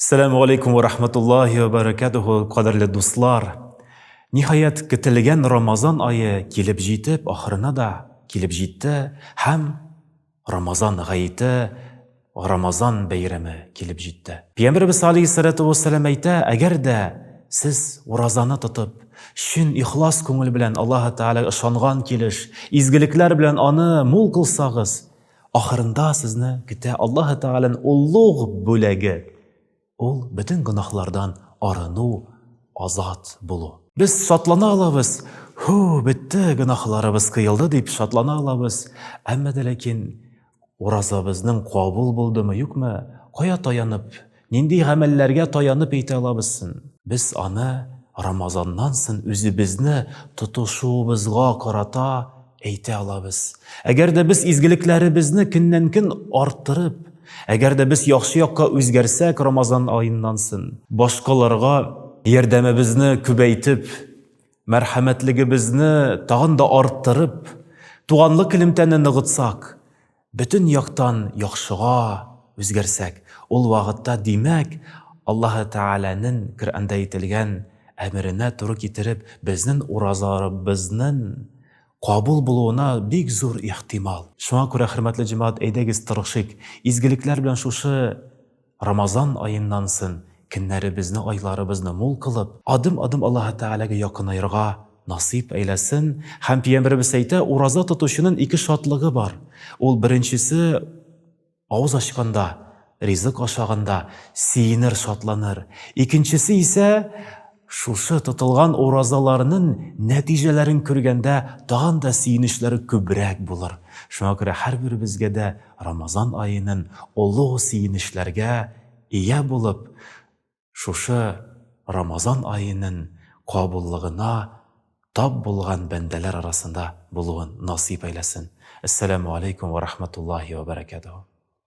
Әссәламү алейкум вә рахматуллаһи вә бәрәкәтүһү, кадерле дуслар! Ниһаять, көтелгән Рамазан ае килеп җитеп, ахырына да килеп җитте һәм Рамазан гаете, Рамазан бәйрәме килеп җитте. Пәйгамбәребез алейһиссалату вәссәлам әйтә, әгәр дә сез уразаны тотып, чын ихлас күңел белән Аллаһы Тәгаләгә ышанган килеш, изгелекләр белән аны мул кылсагыз, Ахырында сезне көтә Аллаһы Тәгаләнең олуг бүләге. Ул бөтен гөнаһлардан арыну, азат булу. Без шатлана алабыз, һу, бетте, гөнаһларыбыз кыелды дип шатлана алабыз. Әмма дә ләкин уразабызның кабул булдымы, юкмы, кая таянып, Нинди гамәлләргә таянып әйтә алабыз сон? Без аны Рамазаннан сон үзебезне тотышуыбызга карата әйтә алабыз. Әгәр дә без изгелекләребезне көннән-көн арттырып, әгәр дә без яхшы якка үзгәрсәк Рамазан аеннан сон, башкаларга ярдәмебезне күбәйтеп, мәрхәмәтлегебезне тагын да арттырып, туганлык элемтәне ныгытсак, Бөтен яктан яхшыга үзгәрсәк, ул вакытта, димәк, Аллаһы Тәгаләнен Коръәндә әйтелгән әмеренә туры китереп, безнен уразарыбызнын кабул булуына бик зур ихтимал. Шуңа күрә, хөрмәтле җәмәгать, әйдәгез тырышыйк, изгелекләр белән шушы Рамазан аеннан сон көннәребезне, айларыбызны мул кылып, адым-адым Аллаһы Тәгаләгә якынаерга насыйп әйләсен. Һәм Пәйгамбәребез әйтә, ураза тотучынын ике шатлыгы бар. Ул беренчесе, авыз ачканда, ризык ашаганда сөенер, шатланыр. Икенчесе исә, шушы тотылган уразаларынын нәтиҗәләрен күргәндә тагын да сөенечләре күбрәк булыр. Шуңа күрә һәрберебезгә дә Рамазан аенын олуг сөенечләргә ия булып, шушы Рамазан аенын кабуллыгына тап булган бәндәләр арасында булуын насыйп әйләсен. Әссәламү алейкум вә рахматуллаһи вә бәрәкәтүһү.